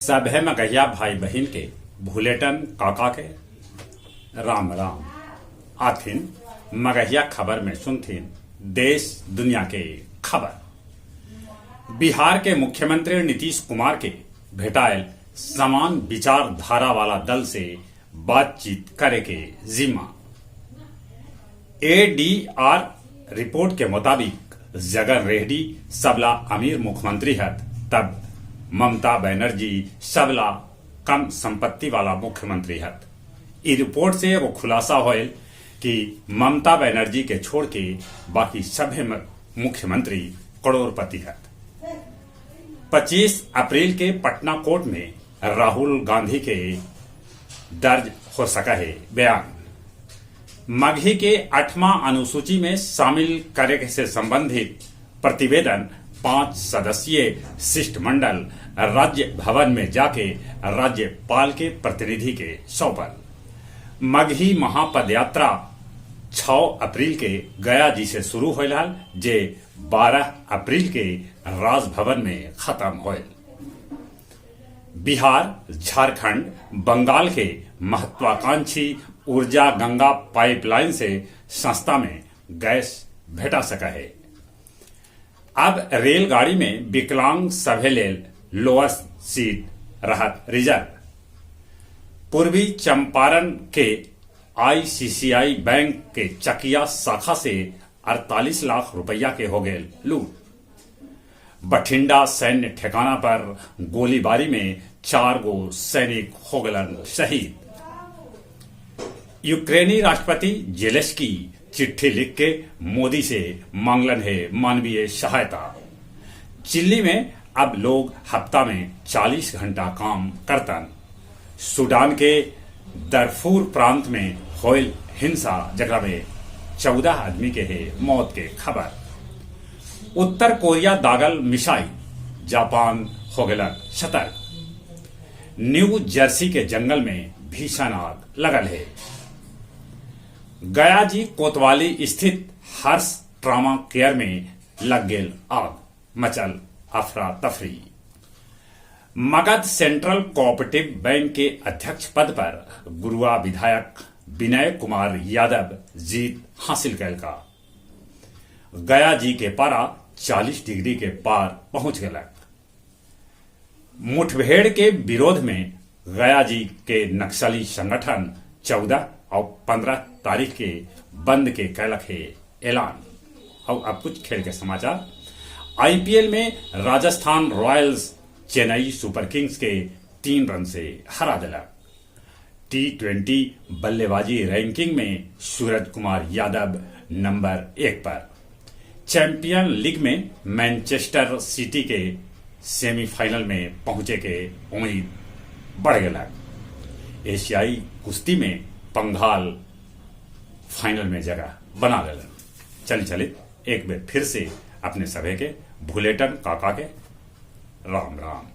सभे मगहिया भाई बहिन के भुलेटन काका के राम राम। आथिन मगहिया खबर में सुनथिन देश दुनिया के खबर। बिहार के मुख्यमंत्री नीतीश कुमार के भेटायल समान विचारधारा वाला दल से बातचीत करे के जिम्मा। एडीआर रिपोर्ट के मुताबिक जगन रेड्डी सबला अमीर मुख्यमंत्री हथ, तब ममता बनर्जी सबला कम संपत्ति वाला मुख्यमंत्री हथ। ई रिपोर्ट से एगो खुलासा होयल कि ममता बनर्जी के छोड़ के बाकी सभे मुख्यमंत्री करोड़पति हथ। 25 अप्रैल के पटना कोर्ट में राहुल गांधी के दर्ज हो सका है बयान। मगही के आठवां अनुसूची में शामिल करे से संबंधित प्रतिवेदन 5 सदस्यीय शिष्टमंडल राज्य भवन में जाके राज्यपाल के प्रतिनिधि के सौंपल। मगही महापदयात्रा 6 अप्रैल के गया जी से शुरू होयल हल, जे 12 अप्रैल के राजभवन में खत्म होयल। बिहार, झारखंड, बंगाल के महत्वाकांक्षी ऊर्जा गंगा पाइपलाइन से सस्ता में गैस भेटा सका है। अब रेलगाड़ी में विकलांग सभे लेल लोअर सीट रहत रिजर्व। पूर्वी चंपारण के आईसीसीआई बैंक के चकिया शाखा से 48 लाख रुपया के हो गए लूट। बठिंडा सैन्य ठिकाना पर गोलीबारी में 4 गो सैनिक हो गलन शहीद। यूक्रेनी राष्ट्रपति जेलेंस्की चिट्ठी लिख के मोदी से मांगलन है मानवीय सहायता। चिल्ली में अब लोग हफ्ता में 40 घंटा काम करतन। सूडान के दरफूर प्रांत में होयल हिंसा, जकरा में 14 आदमी के है मौत के खबर। उत्तर कोरिया दागल मिसाइल, जापान हो गलक सतर्क। न्यू जर्सी के जंगल में भीषण आग लगल है। गया जी कोतवाली स्थित हर्ष ट्रामा केयर में लग गेल आग, मचल अफरा तफरी। मगध सेंट्रल कोऑपरेटिव बैंक के अध्यक्ष पद पर गुरुआ विधायक विनय कुमार यादव जीत हासिल कैलका। गया जी के पारा 40 डिग्री के पार पहुंच गलक। मुठभेड़ के विरोध में गया जी के नक्सली संगठन 14 और 15 तारीख के बंद के कैलक है ऐलान। और अब कुछ खेल के समाचार। आईपीएल में Rajasthan Royals Chennai super Kings के 3 रन से हरा दिलक। टी20 बल्लेबाजी रैंकिंग में सूरज कुमार यादव नंबर 1 पर। चैंपियन लीग में मैनचेस्टर सिटी के सेमीफाइनल में पहुंचे के उम्मीद बढ़ गलक। एशियाई कुश्ती में पंघाल फाइनल में जगह बना लेलन। चल चलित एक बार फिर से अपने सभे के भुलेटन काका के राम राम।